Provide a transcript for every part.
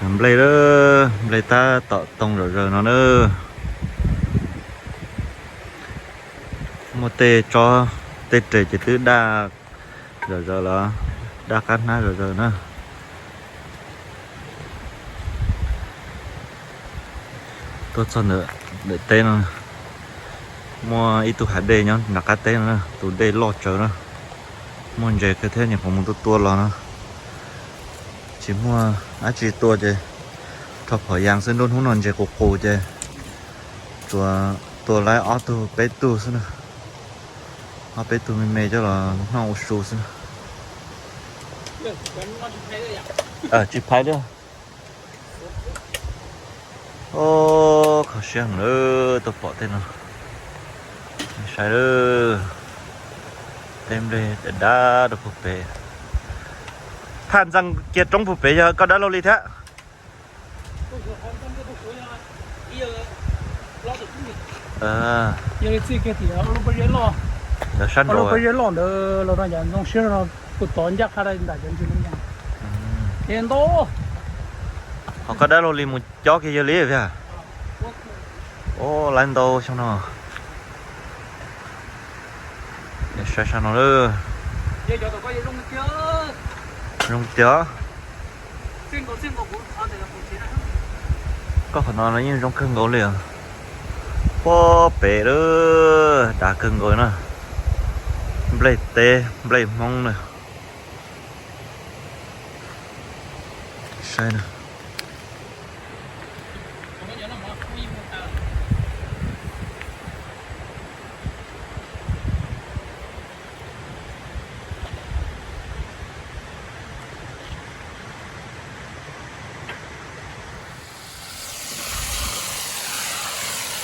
Nplej, nplej tab tom toog zom zaws no na. Muaj tej tsob tej res ces twb daj zom zaws los, daj qab hnab zom zaws na. Tuaj txog ntawm daim teb no, muaj ib tug hav dej nyob nram qab teb no na, tus dej loj tsawv na. Muaj ntses kawg thiab, nyuam qhuav mus tua tua los no. Tsis muaj dab tsi tua ces rho phom yas xwb, nruab hnub no ntses qus qus ces tsuas tua laib ob tug peb tug xwb na. Ob peb tug me me coj los noj ua su xwb na. Tsis phais li. Kho siab heev lawm, tuaj pom tej no. Saib lawm, tej nplej dav dav rau puag pem. Thaj ntxees kiag roob puag pem yog koj dab laug li thiab. Ntawd sab nraud, peb zeb loj ntawd los no yog zoo siab no, kuj tov ncaj qha nram cov ntsis no. Ho koj dab laug li mus cob kiag yawg li thiab. Ua laiv ntau xyoo no. Saib sab no lawm. Zoo tiag. Koj qhov no yeej zoo kawg nkaus li os. Puag pem lawm, dav kawg nkaus na. Nplej teb nplej Hmoob na. Saib na.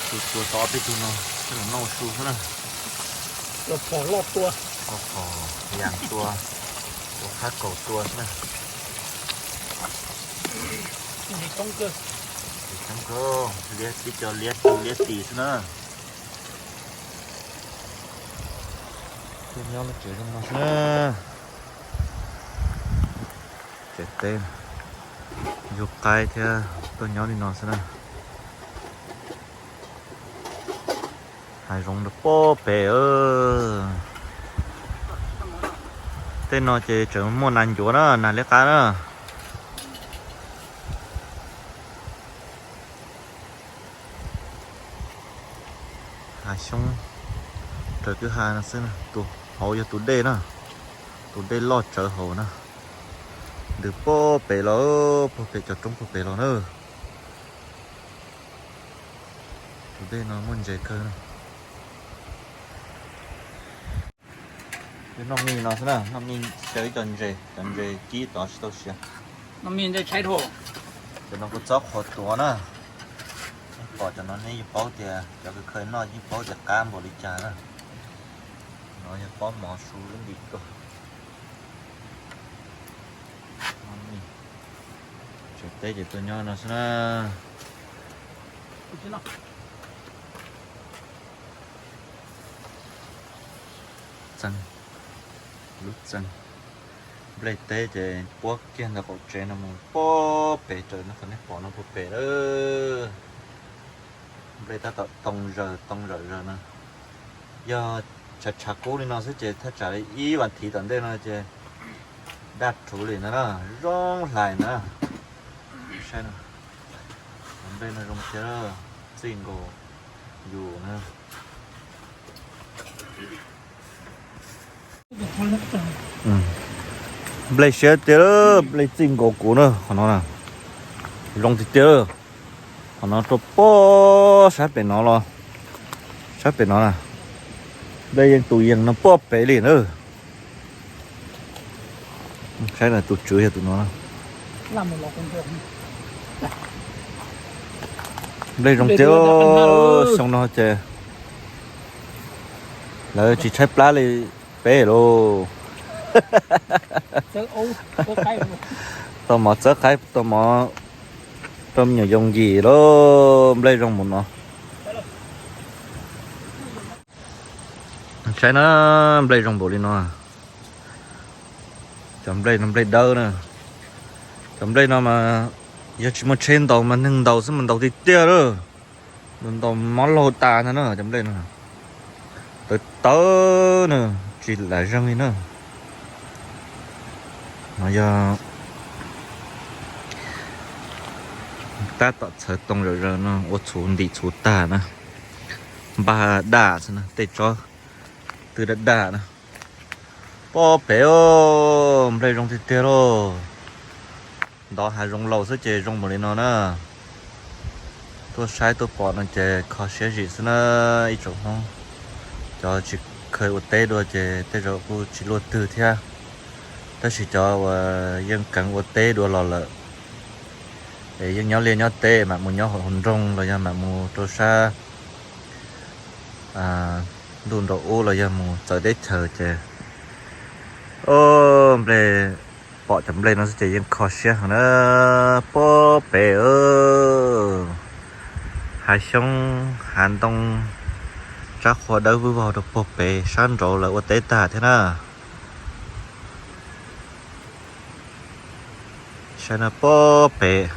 Tus tua tau ob peb tug no, los noj su xwb na. Tua phom loj tua, tua phom yas tua, tua qhab kaus tua xwb na. Ntsis coob kawg, liab tib co liab tib liab tis xwb na. Tuaj nyob lub tsev zoo no xwb na. Tsev teb, yug qaib thiab tuaj nyob li no xwb na. Hav zoov rau puag pem. Tej no ces tseem muaj nas ncuav na, nas liab qab na. Hav xyoob raws kwj ha no xwb na. Tus hauv yog tus dej na, tus dej loj tsawv hauv na. Ntws puag pem los, puag pem cov roob puag pem los na. Tus dej no muaj ntses kawg na. Noj mij no xwb na, noj mij xyaw ib co ntses, cov ntses kib tod tsis tau siav. Noj mij ntses tshaib dhau. Cov no kuv txob qhuav tuav na. Nej pom cov no nej yeej paub tias cov kawg kawg noj yeej paub tias qab npaum li cas na. No yog pob mov su lub ntim tuaj. Tsev teb ces tuaj nyob no xwb na. Txeeg, lub txeeg. Nplej teb ces puab kiag ntawm qaum tsev no mus puag pem raws no, qhov nej pom no puag pem lawm. Nplej tab tom too zaws too zaws zaws no. Yog tshav tshav kub li no xwb ces thaj tsam li ib vas thiv tom ntej no ces daj rhuv li no na, zoo hlais na. Saib, nplej no zoo tiag, txij nkaus yus na. Nplej siab tiag, nplej txij nkaus kuv na, qhov no na. Zoo tiag tiag. Qhov no rau puag sab pem no los, sab pem no na. Nplej yeej tus yees no puag pem li na. Saib na, tus tswv yog tus no. Nplej zoo tiag, xyoo no ces lawv tsis tshaib plab li peb lauj. Tau mov txawb qaib, tau mov rau me nyuam yoov yim lauj, nplej zoo npaum no. Saib na, nplej zoo npaum li no. Cov nplej no nplej dawb na. Cov nplej no mas Yog tsis muaj tsheb ntaus mas neeg ntaus xwb mas ntaus tiag tiag lawm. Ntaus ntaus mob laug tas ntag na cov nplej no. Tawv tawv na, tsis lam zeeg li na. No yog tab tom txhawv toom zom zaws no ua txhuv ntim txhuv tag na. Npaj daj xwb na, tej tsob twb daj daj na. Pob pem, nplej zoo tiag tiag lauj. Ntov hav zoov laus xwb ces zoo npaum li no na. Tuaj saib tuaj pom no ces kho siab zim xwb na ib tsoom Hmoob. Cov tsis kheev ua teb dua ces tej zaum kuj tsis luaj twg thiab. Tab sis cov uas yeej kheev ua teb dua los lawm es yeej nyob liaj nyob teb, mam mus nyob hauv nroog los yog mam mus rau sab ntuj nraum ub los yog mus txawv teb chaws ces, o, nplej, pom cov nplej no xwb ces yeej kho siab heev na. Pob pem, hav xyoob hav ntoo, tsab qhua dawb vwj vog rau puag pem, sab nraud lawv ua teb tag thiab na. Saib no pob pem,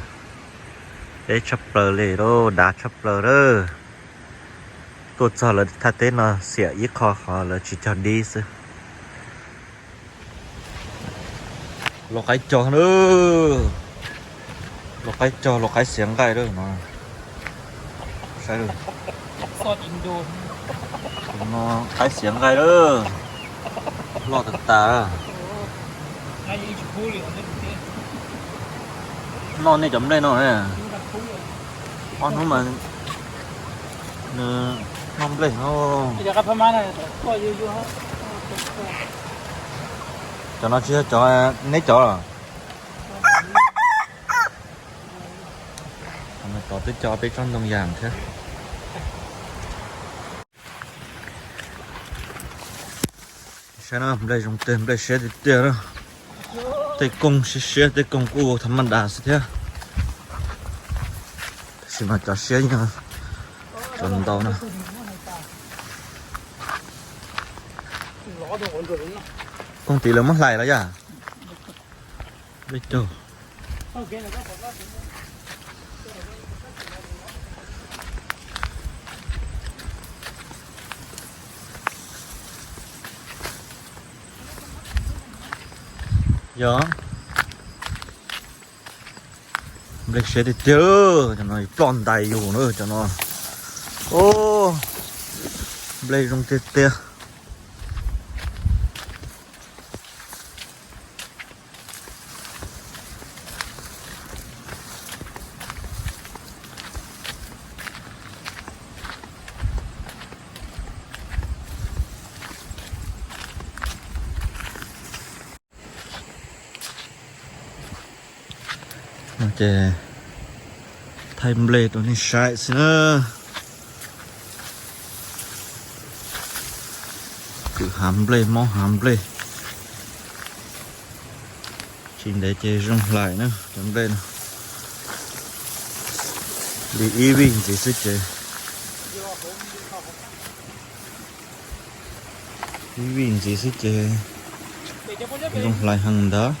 deb tshaj plaws li lauj, dav tshaj plaws lawm. Tuaj txog lawv thaj teb no xiam ib qho qhov lawv tsis cog dib xwb. Lau qaib cog na, lau qaib cog, lau qaib xiav nqaij lawm no. Saib, no qaib xiav nqaij lawm, loj tas tas. Noj nej cov nplej no, ob hnub mas nws noj nplej no. Cov no tsis yog cov neb cov los? Tov twb cog peb tsob ntoo yas thiab. Saib no, nplej zoo tiag, nplej siab tiag tiag na. Tej koog siab siab, tej koog kuj tha maj das xwb thiab. Tab sis mas cov siab yog cov ntau na. Koog tid lawv muab hlais los yog? Nplej caug. Yog nplej siab tiag tiag, cov no ploj ntais yus na cov no. Nplej zoo tiag tiag. Ces thaij nplej rau nej saib xwb na. Kwm hav nplej, mob hav nplej. Tsis ntev ces zoo hlais na cov nplej no. Li ib vij ntxiv xwb ces, ib vij ntxiv xwb ces zoo hlais heev ntawd.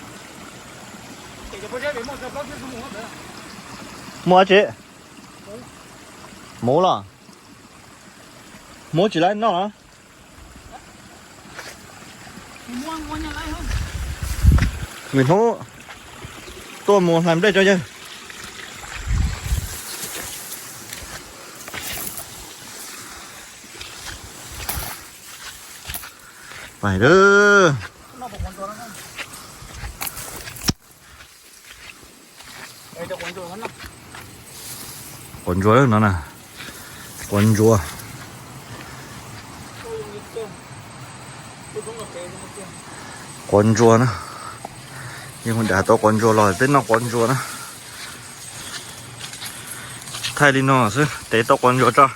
Muaj tsi? Muv los? Muv tsis laib noj los? Lwm hnub tuaj mus hlais nplej tso yawg. Pais lawm. Quav ntsuag no na. Quav ntsuag. Quav ntsuag na. Yeej mus dav tau quav ntsuag los peb noj quav ntsuag na. Thaij li no xwb, tev tau quav ntsuag tso.